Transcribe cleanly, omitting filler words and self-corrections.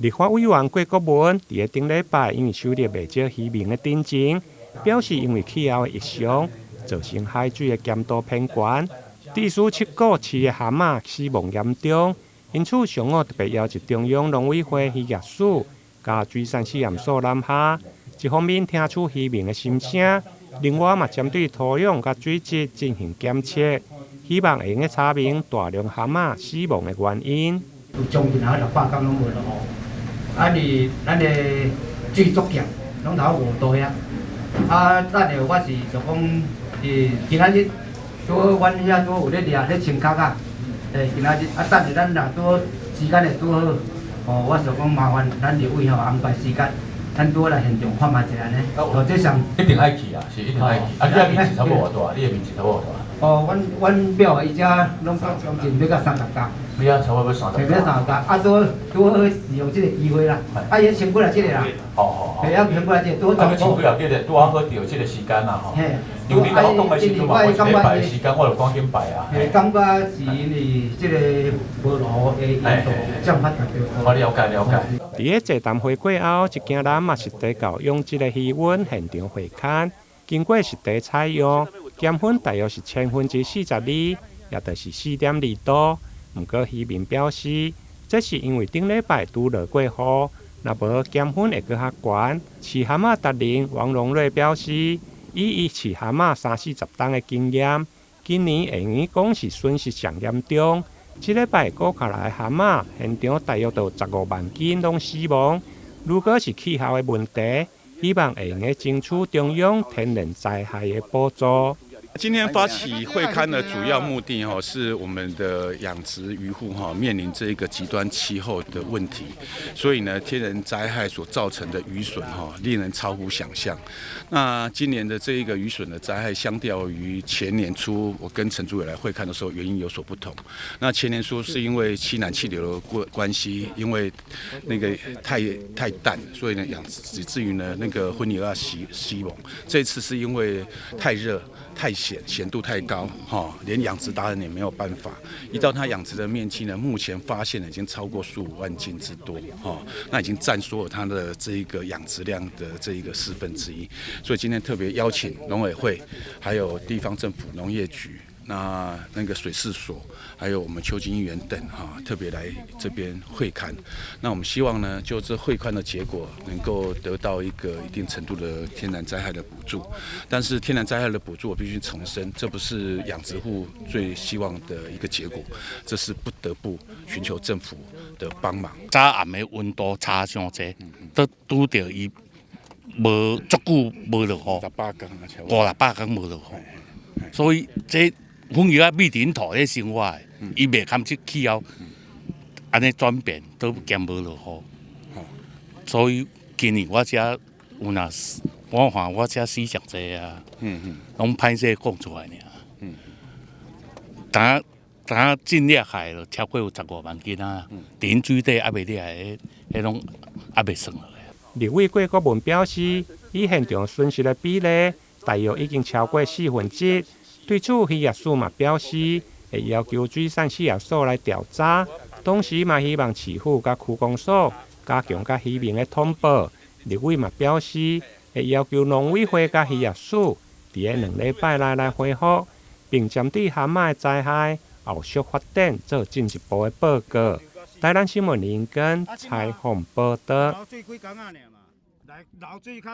立法委員郭國文佇咧頂禮拜因為收到袂少漁民的陳情，表示因為氣候的異常，造成海水的鹹度偏懸，致使七股飼的蚶仔死亡嚴重。因此上午特別邀集中央農委會漁業署佮水產試驗所南下，一方面聽取漁民的心聲，另外嘛針對土壤佮水質進行檢測，希望會用得查明大量蚶仔死亡的原因。有將近啊600工攏無落雨，啊是咱的水足鹹，攏頭5度遐。啊，等下我是就講，是今仔日拄好阮遐拄好有咧掠咧清殼仔，欸，今仔日啊，等下咱若拄好時間會拄好，哦，我想講麻煩咱立委吼安排時間，咱拄好來現場看覓一下按呢。哦，這上一定愛去啊，是一定愛去。啊，你遐面積差不多偌大？你的面積差不多偌大？哦，阮表伊遮攏將近欲到30甲。你遐差不多欲30。欲30甲，啊，拄好拄好利用這個機會啦。啊，伊先過來這個啦。好好好。嘿，啊，先過來這個，拄好。啊，先過來這個，拄好好著這個時間啦吼。嘿。因為你頭講的時陣嘛，我一禮拜的時間，我就趕緊排啊。嘿，感覺是因為這個無落雨的因素佔較大。我了解了解。佇咧座談會過後，一行人嘛實地到養殖的魚塭現場會勘，經過實地採樣，檢分大約是42%，也就是4.2度。毋過漁民表示，這是因為頂禮拜拄落過雨，若無檢分會閣較懸。飼蚶仔達人王榮瑞表示，以伊飼蚶仔三四十冬的經驗，今年會用講是損失上嚴重。這禮拜估下來蚶仔，現場大約有15萬斤攏死亡。如果是氣候的問題，希望會用得爭取中央天然災害的補助。今天發起會勘的主要目的，哈，是我們的養殖漁戶哈面臨這個極端氣候的問題，所以呢，天然災害所造成的漁損哈，令人超乎想象。那今年的這一個漁損的災害，相較於前年初我跟陳主委來會勘的時候，原因有所不同。那前年初是因為西南氣流的關關係，因為那個太淡，所以呢養殖以至於呢那個粉魚仔死亡。這次是因為太熱，太鹹，鹹度太高，哈，連養殖達人也沒有辦法。依照他養殖的面積呢，目前發現已經超過15萬斤之多，哈，那已經佔所有他的這一個養殖量的這一個1/4。所以今天特別邀請農委會，還有地方政府農業局，那個水試所，還有我們邱金議員等，哈，特別來這邊會勘。那我們希望呢，就這會勘的結果能夠得到一個一定程度的天然災害的補助。但是天然災害的補助，我必須重申，這不是養殖戶最希望的一個結果，這是不得不尋求政府的幫忙。早暗的溫度差傷濟，都拄著伊無足久無落雨，五六百工無落雨，所以這粉魚仔米佇𪜶土咧生活的，伊袂堪這氣候按呢轉變，都兼無落雨。所以今年我遮有若，我看我遮死上濟啊，攏歹勢講出來爾。當當進掠海就超過有15萬斤啊，佇𪜶水底猶未掠的，彼攏猶未算落來。立委郭國文表示，以現場損失的比例，大約已經超過1/4。對此，漁業署嘛表示，會要求水產試驗所來調查，同時嘛希望市府佮區公所加強佮漁民的通報。立委嘛表示，會要求農委會佮漁業署佇咧2禮拜內來回覆，並針對蚶仔的災害後續發展做進一步的報告。台南新聞林根採訪報導。